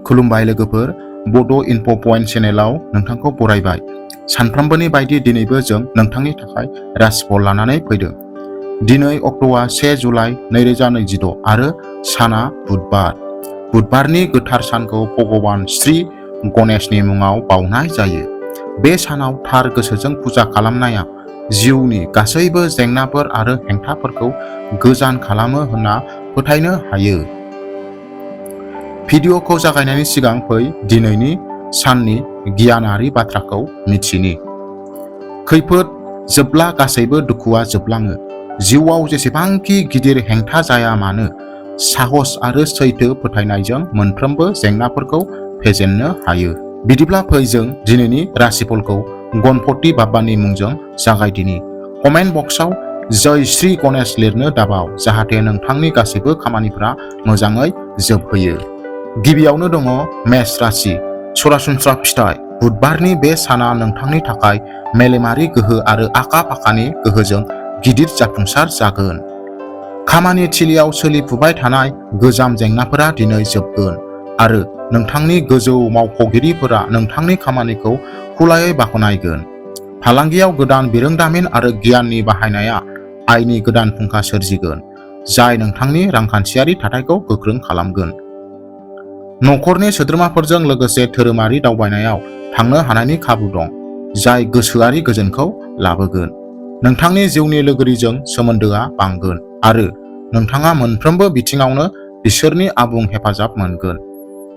खुलुमबाय लोगोफोर, बड' इनफ' पइन्ट चेनेलाव नोंथांखौ बरायबाय। सानफ्रोमबोनि बायदि दिनैबो जों नोंथांनि थाखाय राशिफल लानानै फैदों। दिनै अक्ट'आ 1 जुलाइ 2026 आरो साना बुधबार। बुधबारनि गोथार सानखौ भगबान श्री गणेशनि मुङाव बावनाय जायो। बे सानाव थार गोसोजों फुजा खालामनाया जिउनि गासैबो जेंनाफोर आरो हेंथाफोरखौ गोजान खालामो होनना फोथायनो हायो। भिडिअ'खौ जागायनायनि सिगां फै दिनैनि साननि गियानारि बाथ्राखौ मिथिनि। खैफोद जोबब्ला गासैबो दुखुआ जोबलाङो। जिउआव जेसेबांखि गिदिर हेंथा जाया मानो, साहस आरो सैथो फोथायनायजों मोनफ्रोमबो जेंनाफोरखौ फेजेननो हायो। बिदिब्ला फै जों दिनैनि राशिफलखौ गणपति बाबानि मुंजों जागायदिनि। कमेन्ट बक्सआव जय श्री गणेश लिरनो दाबाव, जाहाथे नोंथांनि गासैबो खामानिफोरा मोजाङै जोबहैयो। गिबियावनो दङ मेष राशि। सरासनस्रा फिथाइ। बुधबारनि बे साना नोंथांनि थाखाय मेलेमारि गोहो आरो आखा-फाखानि गोहोजों गिदिर जाफुंसार जागोन। खामानि थिलियाव सोलिफुबाय थानाय गोजाम जेंनाफोरा दिनै जोबगोन आरो नोंथांनि गोजौ मावख'गिरिफोरा नोंथांनि खामानिखौ खुलायै बाख्नायगोन। फालांगियाव गोदान बिरोंदामिन आरो गियाननि बाहायनाया आयनि गोदान फुंखा सोरजिगोन, जाय नोंथांनि रांखान्थियारि थाथायखौ गोख्रों खालामगोन। नखरनि सोद्रोमाफोरजों लोगोसे धोरोमारि दावबायनायाव थांनो हानायनि खाबु दं, जाय गोसोआरि गोजोनखौ लाबोगोन। नोंथांनि जिउनि लोगोरिजों सोमोन्दोआ बांगोन आरो नोंथाङा मोनफ्रोमबो बिथिङावनो बिसोरनि आबुं हेफाजाब मोनगोन।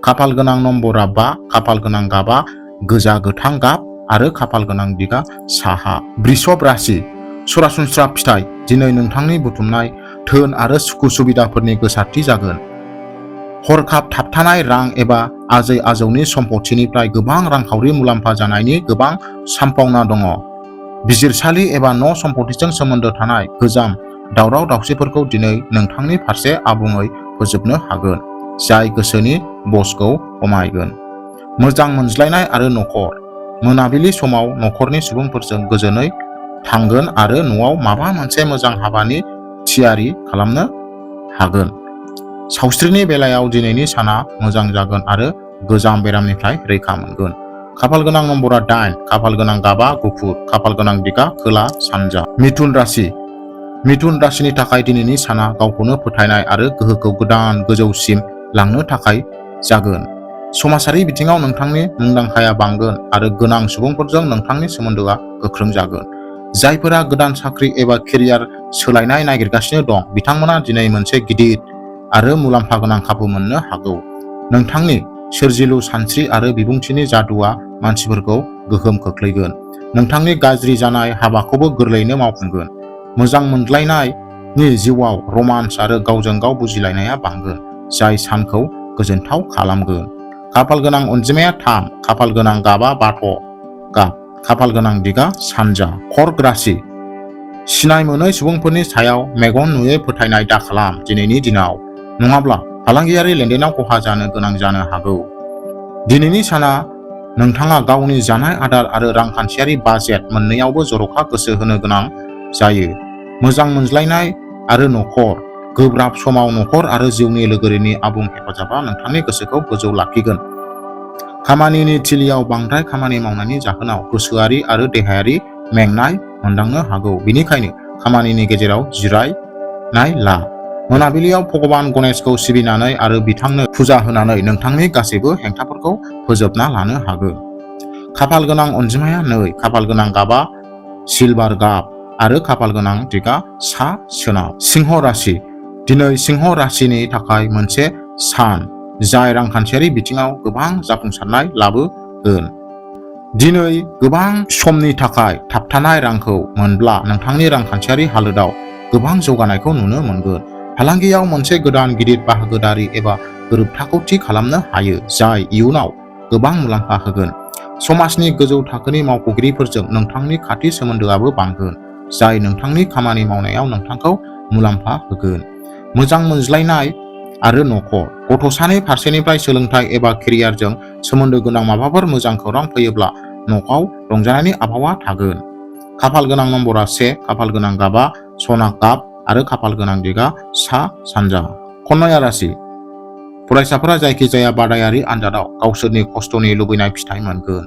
खाफाल गोनां नम्बरा 5, खाफाल गोनां गाबआ गोजा गोथां गाब आरो खाफाल गोनां दिगा साहा। वृषभ राशि। सरासनस्रा फिथाइ। दिनै नोंथांनि बुथुमनाय धोन आरो सुखु सुबिदाफोरनि गोसारथि जागोन। हरखाब थाबथानाय रां एबा आजै-आजौनि सम्पथिनिफ्राय गोबां रांखावरि मुलाम्फा जानायनि गोबां सानफावना दङ। बिजिरसालि एबा न' सम्पथिजों सोमोन्दो थानाय गोजाम दावराव-दावसिफोरखौ दिनै नोंथांनि फारसे आबुङै फोजोबनो हागोन, जाय गोसोनि बजखौ खमायगोन। मोजां मोनज्लायनाय आरो नखर। मोनाबिलि समाव नखरनि सुबुंफोरजों गोजोनै थांगोन आरो न'आव माबा मोनसे मोजां हाबानि थियारि खालामनो हागोन। सावस्रिनि बेलायाव दिनैनि साना मोजां जागोन आरो गोजाम बेरामनिफ्राय रैखा मोनगोन। खाफाल गोनां नम्बरा 8, खाफाल गोनां गाबआ गुफुर, खाफाल गोनां दिगा खोला सानजा। मिथुन राशि। मिथुन राशिनि थाखाय दिनैनि साना गावखौनो फोथायनाय आरो गोहोखौ गोदान गोजौसिम लांनो थाखाय जागोन। समाजारि बिथिङाव नोंथांनि मुंदांखाया बांगोन आरो गोनां सुबुंफोरजों नोंथांनि सोमोन्दोआ गोख्रों जागोन। जायफोरा गोदान साख्रि एबा केरियार सोलायनाय नागिरगासिनो दं, बिथांमोना दिनै मोनसे गिदिर आरो मुलाम्फा गोनां खाबु मोननो हागौ। नोंथांनि सोरजिलु सानस्रि आरो बिबुंथिनि जादुआ मानसिफोरखौ गोहोम खोख्लैगोन। नोंथांनि गाज्रि जानाय हाबाखौबो गोरलैयैनो मावफुंगोन। मोजां मोनलायनायनि जिउआव रमान्स आरो गावजों गाव बुजिलायनाया बांगोन, जाय सानखौ गोजोनथाव खालामगोन। खाफाल गोनां अनजिमाया 3, खाफाल गोनां गाबआ बाथ' गाब, खाफाल गोनां दिगा सानजा। कर्क राशि। सिनाय मोनै सुबुंफोरनि सायाव मेगन नुयै फोथायनाय दाखालाम दिनैनि दिनाव, नङाब्ला फालांगियारि लेनदेनाव खहा जानो गोनां जानो हागौ। दिनैनि साना नोंथाङा गावनि जानाय आदार आरो रांखान्थियारि बाजेट मोन्नैयावबो जर'खा गोसो होनो गोनां जायो। मोजां मोनज्लायनाय आरो नखर। गोब्राब समाव नखर आरो जिउनि लोगोरिनि आबुं हेफाजाबा नोंथांनि गोसोखौ गोजौ लाखिगोन। खामानिनि थिलियाव बांद्राय खामानि मावनायनि जाहोनाव गोसोआरि आरो देहायारि मेंनाय मोनदांनो हागौ, बेनिखायनो खामानिनि गेजेराव जिरायनाय ला। मोनाबिलियाव भगबान गणेशखौ सिबिनानै आरो बिथांनो फुजा होनानै नोंथांनि गासैबो हेंथाफोरखौ फोजोबना लानो हागोन। खाफाल गोनां अनजिमाया 2, खाफाल गोनां गाबआ सिलभार गाब आरो खाफाल गोनां दिगा सा सोनाब। सिंह राशि। दिनै सिंह राशिनि थाखाय मोनसे सान जाय रांखान्थियारि बिथिङाव गोबां जाफुंसारनाय लाबोगोन। दिनै गोबां समनि थाखाय थाबथानाय रांखौ मोनब्ला नोंथांनि रांखान्थियारि हालोदाव गोबां जौगानायखौ नुनो मोनगोन। फालांगियाव मोनसे गोदान गिदिर बाहागोदारि एबा गोरोबथाखौ थि खालामनो हायो, जाय इयुनाव गोबां मुलाम्फा होगोन। समाजनि गोजौ थाखोनि मावख'गिरिफोरजों नोंथांनि खाथि सोमोन्दोआबो बांगोन, जाय नोंथांनि खामानि मावनायाव नोंथांखौ मुलाम्फा होगोन। मोजां मोनज्लायनाय आरो नखर। गथ'सानि फारसेनिफ्राय सोलोंथाइ एबा केरियारजों सोमोन्दो गोनां माबाफोर मोजां खौरां फैयोब्ला न'आव रंजानायनि आबहावा थागोन। खाफाल गोनां नम्बरा 1, खाफाल गोनां गाबआ सना गाब आरो खाफाल गोनां दिगा सा सानजा। कन्या राशि। फरायसाफोरा जायखिजाया बादायारि आनजादाव गावसोरनि खस्थ'नि लुबैनाय फिथाइ मोनगोन।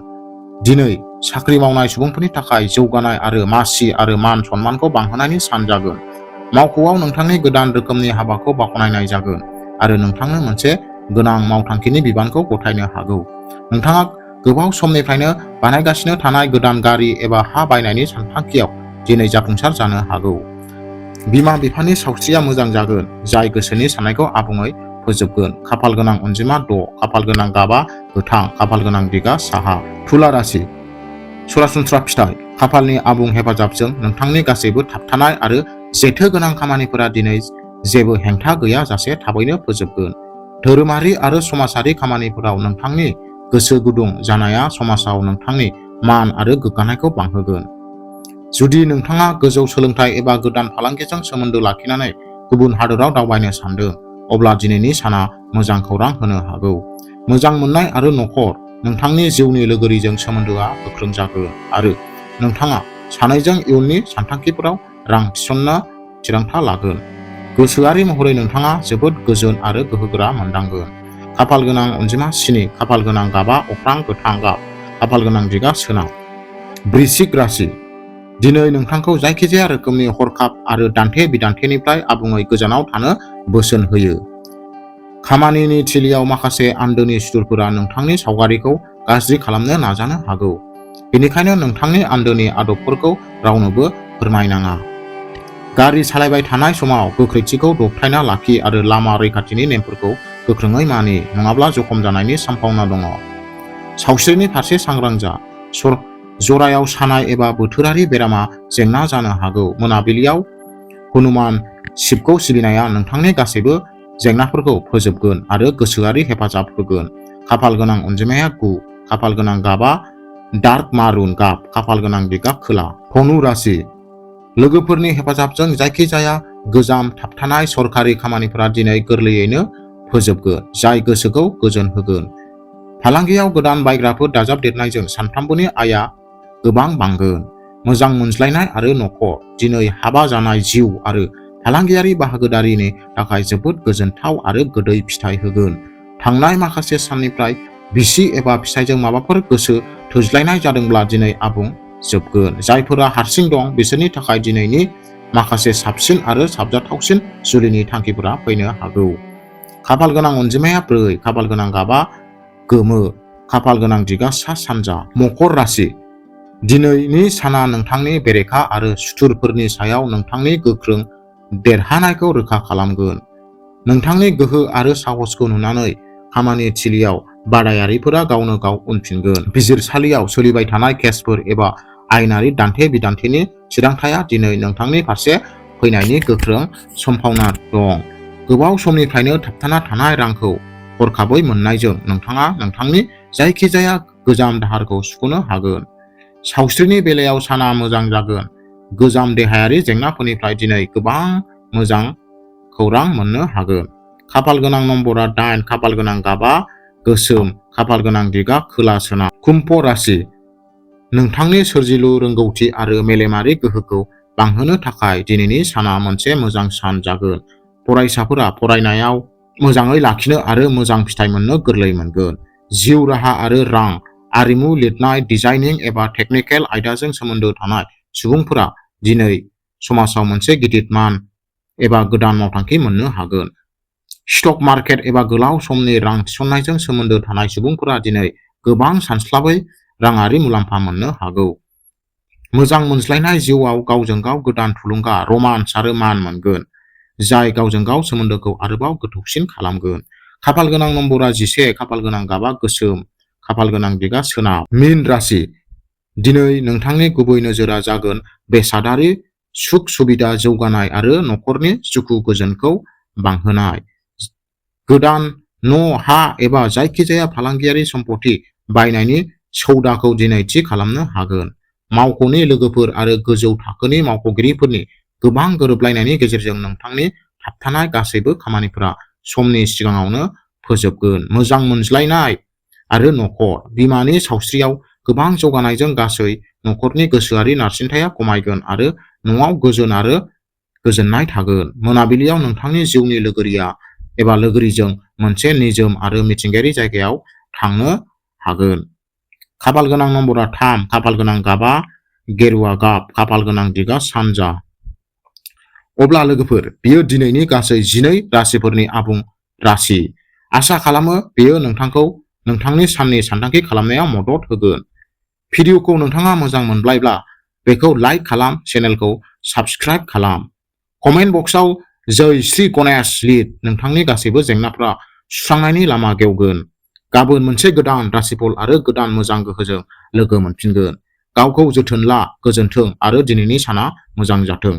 दिनै साख्रि मावनाय सुबुंफोरनि थाखाय जौगानाय आरो मासि आरो मान सन्मानखौ बांहोनायनि सान जागोन। मावख'आव नोंथांनि गोदान रोखोमनि हाबाखौ बाख्नायनाय जागोन आरो नोंथांनो मोनसे गोनां मावथांखिनि बिबानखौ गथायनो हागौ। नोंथाङा गोबाव समनिफ्रायनो बानायगासिनो थानाय गोदान गारि एबा हा बायनायनि सानथांखियाव दिनै जाफुंसार जानो हागौ। बिमा बिफानि सावस्रिया मोजां जागोन, जाय गोसोनि साननायखौ आबुङै फोजोबगोन। खाफाल गोनां अनजिमा 6, खाफाल गोनां गाबा गोथां, खाफाल गोनां दिगा साहा। तुला राशि। सरासनस्रा फिथाइ। खाफालनि आबुं हेफाजाबजों नोंथांनि गासैबो थाबथानाय आरो जेथो गोनां खामानिफोरा दिनै जेबो हेंथा गैयाजासे थाबैनो फोजोबगोन। धोरोमारि आरो समाजारि खामानिफोराव नोंथांनि गोसो गुदुं जानाया समाजाव नोंथांनि मान आरो गोग्गानायखौ बांहोगोन। जुदि नोंथाङा गोजौ सोलोंथाइ एबा गोदान फालांगिजों सोमोन्दो लाखिनानै गुबुन हादोराव दावबायनो सानदों, अब्ला दिनैनि साना मोजां खौरां होनो हागौ। मोजां मोननाय आरो नखर। नोंथांनि जिउनि लोगोरिजों सोमोन्दोआ गोख्रों जागोन आरो नोंथाङा सानैजों इयुननि सानथांखिफोराव रां थिसननो थिरांथा लागोन। गोसोआरि महरै नोंथाङा जोबोद गोजोन आरो गोहोगोरा मोनदांगोन। खाफाल गोनां अनजिमा 7, खाफाल गोनां गाबा अख्रां गोथां गाब, खाफाल गोनां दिगा सोनाब। वृश्चिक राशि। दिनै नोंथांखौ जायखिजाया रोखोमनि हरखाब आरो दान्थे-बिदान्थेनिफ्राय आबुङै गोजानाव थानो बोसोन होयो। खामानिनि थिलियाव माखासे आन्दोनि सुथुरफोरा नोंथांनि सावगारिखौ गाज्रि खालामनो नाजानो हागौ। बेनिखायनो नोंथांनि आन्दोनि आदबफोरखौ रावनोबो फोरमायनाङा। गारि सालायबाय थानाय समाव गोख्रैथिखौ दबथायना लाखि आरो लामा रैखाथिनि नेमफोरखौ गोख्रोङै मानि, नङाब्ला जखम जानायनि समभावना दङ। सावस्रिनि फारसे सांग्रां जा। जरायाव सानाय एबा बोथोरारि बेरामा जेंना जानो हागौ। मोनाबिलियाव हनुमान शिबखौ सिबिनाया नोंथांनि गासैबो जेंनाफोरखौ फोजोबगोन आरो गोसोआरि हेफाजाब होगोन। खाफाल गोनां अनजिमाया 9, खाफाल गोनां गाबा डार्क मारुन गाब, खाफाल गोनां दिगा खोला। धनु राशि। लोगोफोरनि हेफाजाबजों जायखिजाया गोजाम थाबथानाय सरकारि खामानिफोरा दिनै गोरलैयैनो फोजोबगोन, जाय गोसोखौ गोजोन होगोन। फालांगियाव गोदान बायग्राफोर दाजाबदेरनायजों सानफ्रोमबोनि आयआ गोबां बांगोन। मोजां मोनज्लायनाय आरो नखर। दिनै हाबा जानाय जिउ आरो फालांगियारि बाहागोदारिनि थाखाय जोबोद गोजोनथाव आरो गोदै फिथाइ होगोन। थांनाय माखासे साननिफ्राय बिसि एबा फिसायजों माबाफोर गोसो थोज्लायनाय जादोंब्ला दिनै आबुं जोबगोन। जायफोरा हारसिं दं बिसोरनि थाखाय दिनैनि माखासे साबसिन आरो साबजाथावसिन जुलिनि थांखिफोरा फैनो हागौ। खाफाल गोनां अनजिमाया 4, खाफाल गोनां गाबा गोमो, खाफाल गोनां दिगा सा सानजा। मकर राशि। दिनैनि साना नोंथांनि बेरेखा आरो सुथुरफोरनि सायाव नोंथांनि गोख्रों देरहानायखौ रोखा खालामगोन। नोंथांनि गोहो आरो साहसखौ नुनानै खामानि थिलियाव बादायारिफोरा गावनो गाव उनफिनगोन। बिजिरसालियाव सोलिबाय थानाय केसफोर एबा आयेनारि दान्थे-बिदान्थेनि थिरांथाया दिनै नोंथांनि फारसे फैनायनि गोख्रों समभावना दं। गोबाव समनिफ्रायनो थाबथाना थानाय रांखौ हरखाबै मोन्नायजों नोंथाङा नोंथांनि जायखिजाया गोजाम दाहारखौ सुख'नो हागोन। सावस्रिनि बेलायाव साना मोजां जागोन। गोजाम देहायारि जेंनाफोरनिफ्राय दिनै गोबां मोजां खौरां मोननो हागोन। खाफाल गोनां नम्बरा 8, खाफाल गोनां गाबा गोसोम, खाफाल गोनां दिगा खोला सोनाब। कुम्भ राशि। नोंथांनि सोरजिलु रोंगौथि आरो मेलेमारि गोहोखौ बांहोनो थाखाय दिनैनि साना मोनसे मोजां सान जागोन। फरायसाफोरा फरायनायाव मोजाङै लाखिनो आरो मोजां फिथाइ मोननो गोरलै मोनगोन। जिउ राहा आरो रां, आरिमु, लिरनाय, डिजाइनिं एबा टेकनिकेल आयदाजों सोमोन्दो थानाय सुबुंफोरा दिनै समाजाव मोनसे गिदिर मान एबा गोदान मावथांखि मोननो हागोन। स्टक मार्केट एबा गोलाव समनि रां थिसननायजों सोमोन्दो थानाय सुबुंफोरा दिनै गोबां सानस्लाबै राङारि मुलाम्फा मोननो हागौ। मोजां मोनज्लायनाय जिउआव गावजों गाव गोदान थुलुंगा, रमान्स आरो मान मोनगोन, जाय गावजों गाव सोमोन्दोखौ आरोबाव गोथौसिन खालामगोन। खाफाल गोनां नम्बरा 11, खाफाल गोनां गाबा गोसोम, खाफाल गोनां दिगा सोनाब। मीन राशि। दिनै नोंथांनि गुबै नोजोरा जागोन बेसादारि सुख सुबिदा जौगानाय आरो नखरनि सुखु गोजोनखौ बांहोनाय। गोदान न', हा एबा जायखिजाया फालांगियारि सम्पथि बायनायनि सौदाखौ दिनै थि खालामनो हागोन। मावख'नि लोगोफोर आरो गोजौ थाखोनि मावख'गिरिफोरनि गोबां गोरोबलायनायनि गेजेरजों नोंथांनि थाबथानाय गासैबो खामानिफोरा समनि सिगाङावनो फोजोबगोन। मोजां मोनज्लायनाय आरो नखर। बिमानि सावस्रियाव गोबां जौगानायजों गासै नखरनि गोसोआरि नारसिनथाया खमायगोन आरो न'आव गोजोन आरो गोजोननाय थागोन। मोनाबिलियाव नोंथांनि जिउनि लोगोरिया एबा लोगोरिजों मोनसे निजोम आरो मिथिंगायारि जायगायाव थांनो हागोन। खाफाल गोनां नम्बरा 3, खाफाल गोनां गाबा गेरुवा गाब, खाफाल गोनां दिगा सानजा। अब्ला लोगोफोर, बेयो दिनैनि गासै 12 राशिफोरनि आबुं राशि। आसा खालामो बेयो नोंथांखौ नोंथांनि साननि सानथांखि खालामनायाव मदद होगोन। भिडिअखौ नोंथाङा मोजां मोनबायब्ला बेखौ लाइक खालाम, चेनेलखौ साबस्क्राइब खालाम। कमेन्ट बक्सआव जय श्री गणेश लिर, नोंथांनि गासैबो जेंनाफ्रा सुस्रांनायनि लामा गेवगोन। गाबोन मोनसे गोदान राशिफल आरो गोदान मोजां गोहोजों लोगो मोनफिनगोन। गावखौ जोथोन ला, गोजोन्थों आरो दिनैनि साना मोजां जाथों।